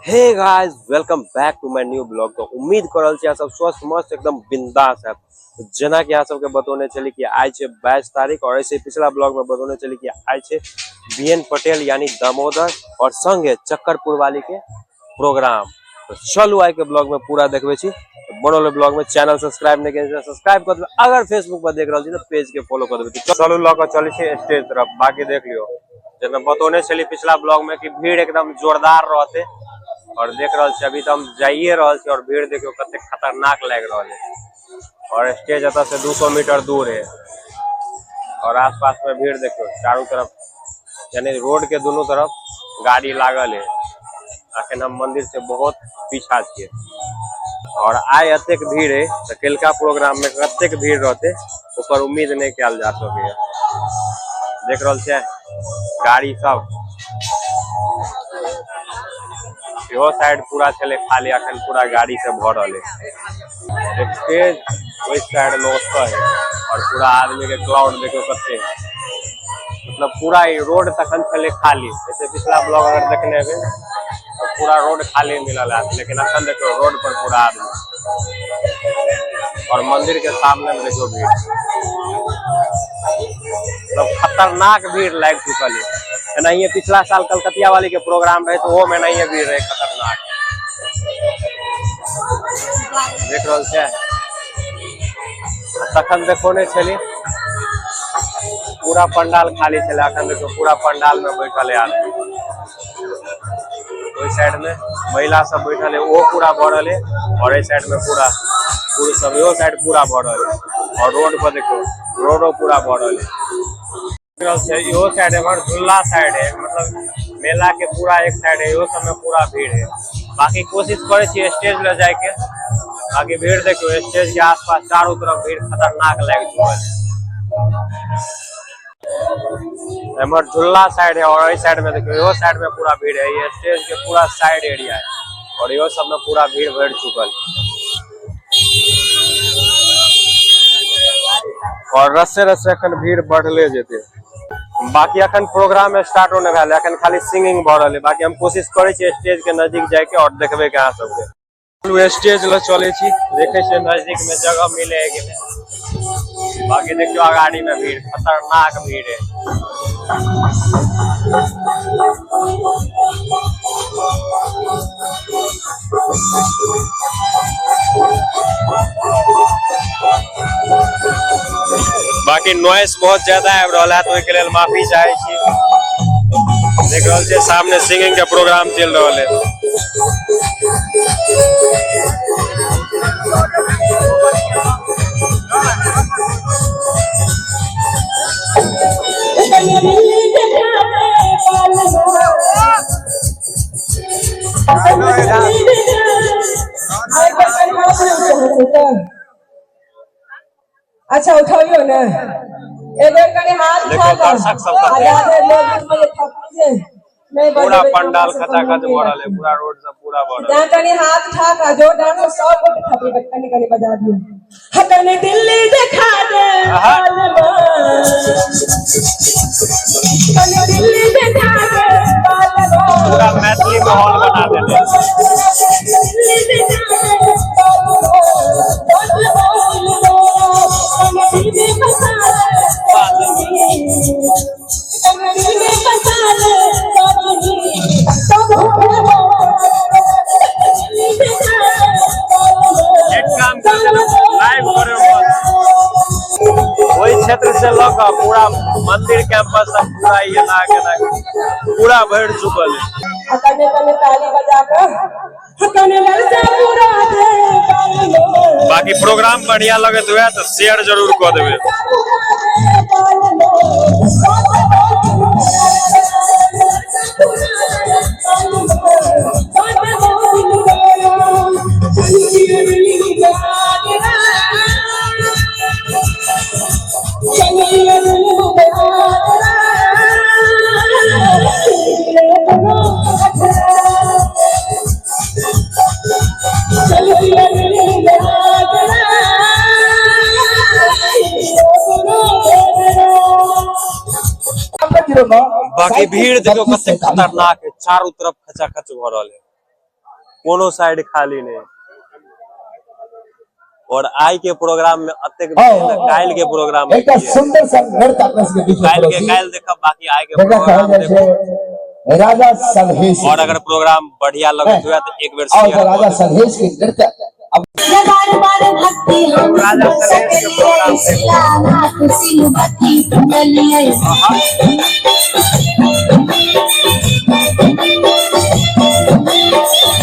Hey guys, welcome back to my new blog. तो उम्मीद कर रहल छी अहाँ सब स्वस्थ मस्त एकदम बिंदास है। जेना कि अहाँ सबके बतौने छली कि आइ छै 22 तारीख और ऐसे पिछला ब्लॉग में बतौने छली कि आइ छै बी एन पटेल यानी दामोदर और संगे चक्करपुर वाली के प्रोग्राम। तो चलू आइ के ब्लॉग में पूरा देखबै छी। बनल ब्लॉग में चैनल सब्सक्राइब नहीं केने सब्सक्राइब कर देबै, अगर फेसबुक पर देख रहल छी तो पेज के फॉलो कर देबै। तो चलू लऽ कऽ चलै छी स्टेज तरफ। बाकी देख लियौ जेना बतौने छली पिछला ब्लॉग में कि भीड़ एकदम जोरदार रहते और देख रहल छी अभी तो हम जाइए रहल छी और भीड़ देखियो कते खतरनाक लागि रहल है। और स्टेज एतऽ से 200 मीटर दूर है और आसपास में भीड़ देखियो चारों तरफ, यानी रोड के दोनों तरफ गाड़ी लागल है। अखन हम मंदिर से बहुत पीछा छियै और आइ एतेक भीड़ है तो कलका प्रोग्राम में कतेक भीड़ रहते ओकर उम्मीद नहीं कयल जा सकैया। देख रहल छियै गाड़ी सब इहो साइड पूरा छलै खाली, अखन पूरा गाड़ी से भरल है। स्टेज ओहि साइड में ओतऽ है और पूरा आदमी के क्राउड देखियो कते है, मतलब पूरा ई रोड तखन छलै खाली। जैसे पिछला ब्लॉग अगर देखने हेबै तो पूरा रोड खाली मिलल है, लेकिन अखन देखियो रोड पर पूरा आदमी और मंदिर के सामने में देखियो भीड़, मतलब खतरनाक भीड़ लागि चुकल है। एनाहिए पिछला साल कलकतिया वाली के प्रोग्राम रहे तो ओहो में एनाहिए भीड़ रहे खतरनाक। देख रहल छियै तखन देखो नहीं छली पूरा पंडाल खाली छलै, अखन देखियौ पूरा पंडाल में बैठल है आदमी। ओहि साइड में महिला सब बैठल है ओहो पूरा भरल है और एहि साइड में पूरा पुरुष सब इहो साइड पूरा भरल है और रोड पर देखियौ रोडो पूरा भरल है। इहो साइड एमहर झूला साइड है, मतलब मेला के पूरा एक साइड है, इहो सब में पूरा भीड़ है। बाकी कोशिश करे छी स्टेज ले जाए के, बाकी भीड़ देखियो स्टेज के आसपास चारों तरफ भीड़ खतरनाक लागि चुकल है। एमहर झूला साइड है और एहि साइड में देखियो इहो साइड में पूरा भीड़ है। ये स्टेज के पूरा साइड एरिया है और इहो सब में पूरा भीड़ भर चुकल है और रस्से रस्से अखन भीड़ बढ़ले जेते। बाकी अखन प्रोग्राम स्टार्टो नहीं भेल, अखन खाली सिंगिंग भऽ रहल है। बाकी हम कोशिश करै छी स्टेज के नजदीक जाय के और देखबे के अहाँ सबके। चलू स्टेज लग चलै छी, देखे छियै नजदीक में जगह मिले है कि नहीं। बाकी देखियो अगाड़ी में भीड़ खतरनाक भीड़ है। बाकी नॉइस बहुत ज्यादा आबि रहल है तो ओहिके लेल माफी चाहे छी। देख रहल छियै सामने सिंगिंग के प्रोग्राम चलि रहल है। अच्छा उठबियो ने एक बेर कनि हाथ देखियौ, उठा कऽ। दर्शक सब कते आ जाधरि लोग बुझबै जे थकल छै, नहि पूरा बजेबै तऽ पंडाल हमरा सब खचाखच कोनो भरल है, पूरा रोड सब पूरा भरल है। तैं कनि हाथ उठा कऽ जोरदार से सब गोटे थपड़ी कनि कनि बजा दियौ। हा कनि दिल्ली देखा दे आहा। बालमा। कनि दिल्ली देखा दे बालमा। पूरा मैथिली माहौल बना देने। दिल्ली देखा दे बालमा। बालमा दिलवा। कनि दिल में बसा ले बाबूजी। कनि दिल में बसा ले बाबूजी। तब हमरा दिल्ली देखा दे बालमा। एक काम कर लाइव करे ओहि क्षेत्र से लऽ कऽ पूरा मंदिर कैंपस तक पूरा ई एना केना पूरा भरि चुकल है। आ कने कने ताली बजा कऽ कने ललसा पूरा दे बालमा। बाकी प्रोग्राम बढ़िया लगत हुए तो शेयर जरूर कऽ देबै। बाकी भीड़ देखो कते खतरनाक है, चारू तरफ खचाखच भरल है, कोनो साइड खाली नहीं। और आई के प्रोग्राम में अतेक काल्हि के प्रोग्राम में एकटा सुंदर सा नृत्य अपना सबके बीच में काल्हि के परोसी। काल्हि देखब, बाकी आई के जकरा प्रोग्राम कहल जाइ देखू। छै राजा सलहेश। और अगर प्रोग्राम बढ़िया लगत हुए तो एक बेर और शेयर राजा कऽ देब। सलहेश के नृत्य अब बार बार भक्ति हम राजा सलहेश के प्रोग्राम सकलियै, शिलानाथ सिलबती गलियै।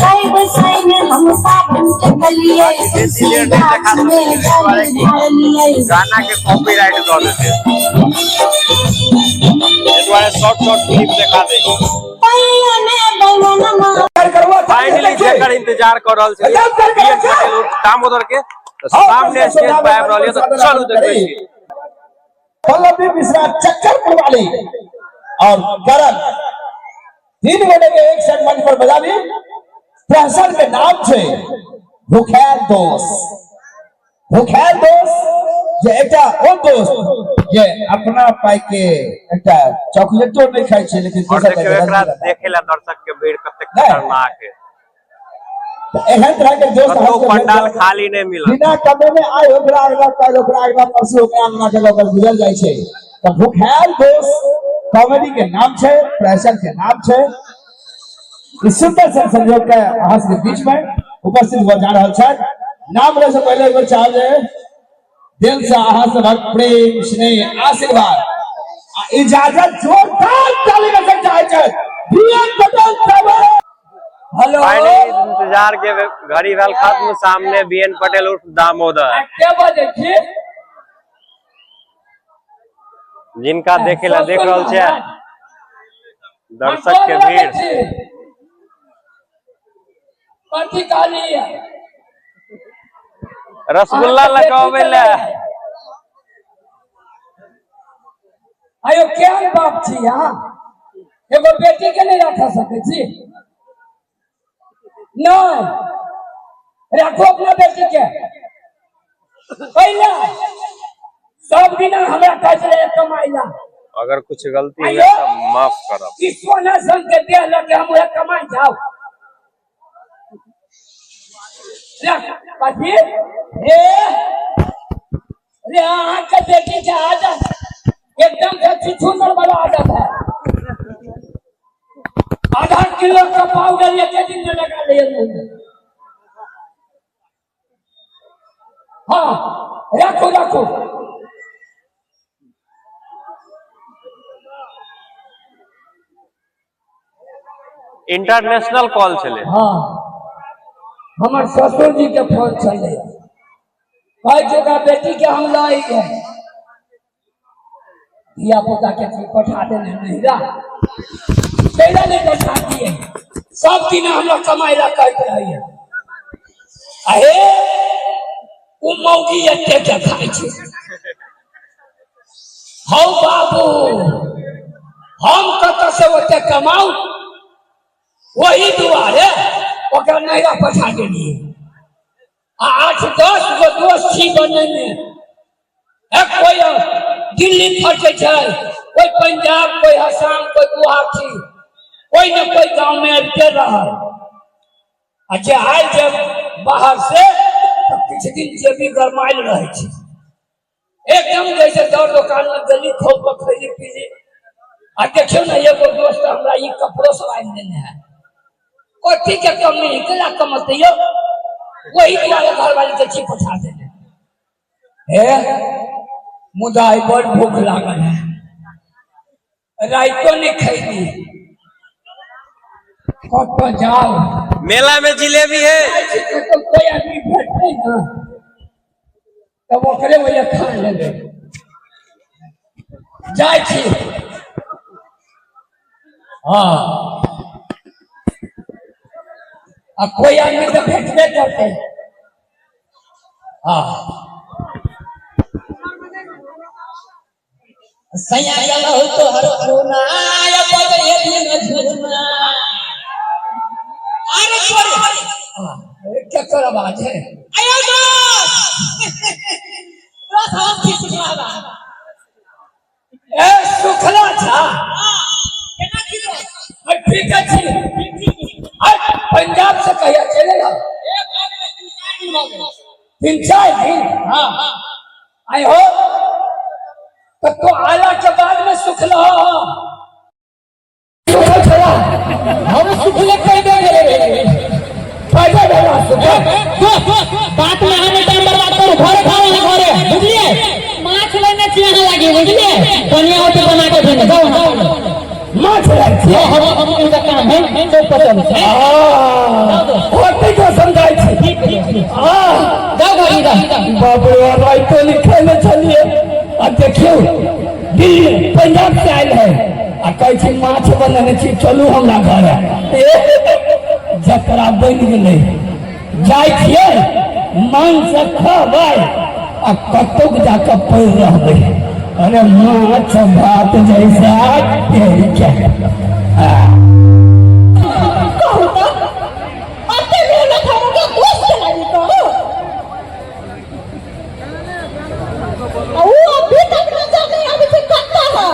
साइड साइड हम साबुन के गलियै, बेसी देर नहि देखा तुलसी गाछ में सकै छी, जल ढारलियै। गाना के कॉपीराइट दऽ देतै, एहि दुआरे शॉर्ट शॉर्ट क्लिप देखा दे। पैया में बैगनमा फाइनली जेकर इंतजार कर रहल छलियै, बी एन पटेल उर्फ दामोदर के तऽ सामने स्टेज पर आबि रहल यऽ, तऽ चलू देखै छी। पल्लवी मिश्रा चक्कर पुरवाली और करण तीन गोटे के एक संग मंच पर बजाबी। प्रहसन के नाम छै भूखैल दोस्त। भूखैल दोस्त जे एकटा ओ दोस्त जे अपना पाई के एकटा चॉकलेटो नहीं खाइ छै, लेकिन और दोसर देखियौ के एकरा रसगुल्ला। देखे ला दर्शक के भीड़ कतेक नहि। खतरनाक है। तऽ एहन तरह के दोस्त कतौ अहाँ सबके पंडाल भेट जायत। खाली नहि मिलत। बिना कमेने आइ ओकरा अंगना, काल्हि ओकरा अंगना, परसू ओकरा अंगना के लोक गुजर जाइ छै। तऽ भूखायल दोस्त कॉमेडी के नाम छै, प्रहसन के नाम छै। ई सुंदर सन संजोग के अहाँ सबके बीच में उपस्थित भऽ जा रहल छथि। नाम लै से पहिले एक बेर चाहब जे दिल से अहाँ सबक प्रेम, स्नेह, आशीर्वाद आ इजाजत जोरदार ताली के संग चाहै छथि बी एन पटेल साहब। हेलो। फाइनली इंतजार के घड़ी भेल खत्म, सामने बी एन पटेल उर्फ दामोदर। के बजै छी? जिनका देखे ला देख रहल छै दर्शक के भीड़। कथी कहलियै? रसगुल्ला लगावे ला। आयो, केहन बाप छी अहाँ? एगो बेटी के नहि राख सकै छी? नहि राखू अपना बेटी के। पहिले सब दिना हमरा कहै छलै कमाइ ला। अगर कुछ गलती हुए तो माफ करब। ई सोना सन के देह लऽ के हम उहे कमाइ जाउ? रख, कथी हे रे? अहाँके बेटी के आदत एकदम से छुछुनर वाला आदत है। आधा किलो का पाउडर एक दिन में लगा लिए मुंह में। हाँ, रखो रखो। इंटरनेशनल कॉल छलै। हाँ, हमर ससुर जी के फोन छलै। कहै छै ओकरा बेटी के हम लऽ अइयै, धिया पुता के छी पठा देने नहिरा, तैला नहि पठा दिए। सब दिन हमरा कमाइ ला कहैत रहैया। अहे, ओ मौगी एते के खाइ छै। हौ बाबू, हम कतऽ से ओते कमाउ? ओही दुआरे ओकरा नहिरा पठा देलियै। आ 8-10 गो दोस्त छी बनेने। एक कोई दिल्ली फंसे छै, कोई पंजाब, कोई असम, कोई गुवाहाटी, कोई न कोई गांव में आबिते रहल। आ जे आयल जे बाहर से, तऽ किछु दिन जेबी गरमायल रहै छै एकदम, जैसे दौड़ दोकान में गेली, खूब कऽ खैली पीली। आ देखियौ ने, एगो दोस्त हमरा ई कपड़ो सब आनि देने है। कथी के कमी है? केला कमतै यौ? वही दुआरे घरवाली के छी पठा देने हे। मुदा आइ बड़ भूख लागल है, राइतो नहि खैली। कतऽ जाउ? मेला में जिलेबी है। जाइ छी कतौ, कोई आदमी भेटतै ने तब ओकरे वजह खा लेबै। जाइ छी। हाँ, आ कोई आदमी तऽ भेटबे करतै। हाँ। सैया गेलौ तोहर पूना, बजै दिन झुना। अरे तोरे केकर आवाज है? आयो दोस्त, दोस्त, हम छी सुखला। ए, सुखला छा? केना छी दोस्त? ठीक छी। 3-4 दिन। हाँ आए हो तो आला के बाद में सुखल हो। सुखल छला हम सुखले कर दे गेले। फायदा भेला सुखल। बात में हमें टाइम बर्बाद करू, घरे खाओ ना घरे, बुझलिए? माछ लेने छी अहाँ लागी, बुझलिए? बढ़िया होते बना के देने जाओ ना। माछ लै छी? हम हम उनका काम है चौक पर चलू। होते को समझाइ छी। हाँ। जाओ घरे जाओ। बाप रे, राइतो लिखे में चलिए आ देखियौ दिल्ली पंजाब से आयल है आ कहै छी माछ बनेने छी, चलू हमरा घर। जतरा बनि गेलै, जाइ छियै मन से खबै आ कतौ जाकऽ पड़ि रहबै। अरे माछ भात जैसा के। कहू तऽ अते मेहनत हम ओकरा दोस्त के लागी कहू, आ ऊ अभी तक नजर नहीं आबै छै, कतऽ है?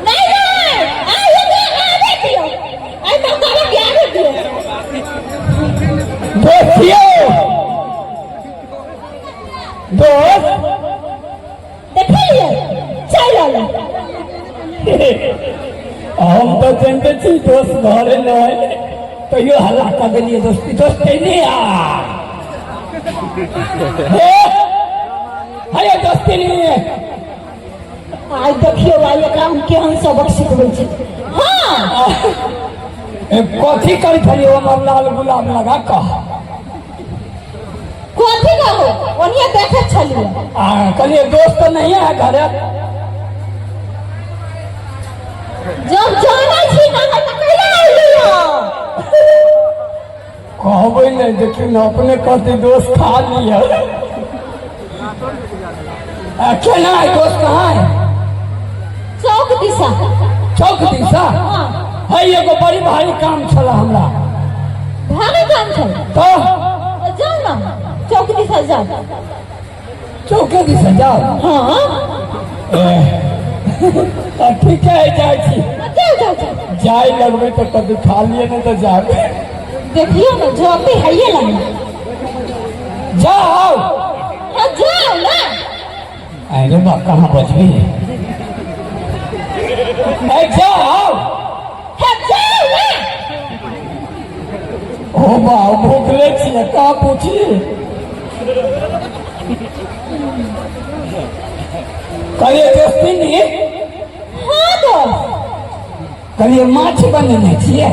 नहीं नहीं, आइ दे, आबे दियौ, आइ तऽ ओकरा के आबे दियौ। दोस्त यौ, दोस्त। देखलियै, चलि आयल। हम तऽ जानते छी दोस्त घरे नहीं, तैयो हल्ला कऽ देलियै दोस्ती। दोस्त नहीं आ हे, अरे दोस्ती नहीं है। आइ देखियौ, आइ एकरा हम केहन सबक सिखबै छी। हाँ। ए, कथी करै छलियै हमर लाल गुलाब लगा कऽ? कथी कहो, ओनिये देखै छलियै। आ कहलियै दोस्त तऽ नहीं है घरे। जब जानै छी ना तऽ कैला अइलियै? कहबै नहीं, देखियौ ने अपने कहते दोस्त खा लिअ। आ, केना है दोस्त, कहाँ है? चौक दिशा। चौक दिशा? हाँ। है, एगो बड़ी भारी काम छला हमरा। भारी काम छै? तऽ। जाउ ना, चौक दिशा जाउ। चौके दिशा जाओ? हाँ। आ, ठीक है, जाइ छी। जाउ जाउ जाउ। जाय लगबै तऽ कभी खा लिए नहीं तऽ जाबे। देखियौ ने, जल्दी हइये लगे। जाओ। हाँ, जाउ ना। अरे बा, कहाँ बचबी? ए, जाओ। हाँ, जाउ ना। ओ बा, भूखले छियै, कहाँ पूछी? कहलियै दोस्ती नी। हाँ दोस्त। कहलियै माछ बनेने छियै।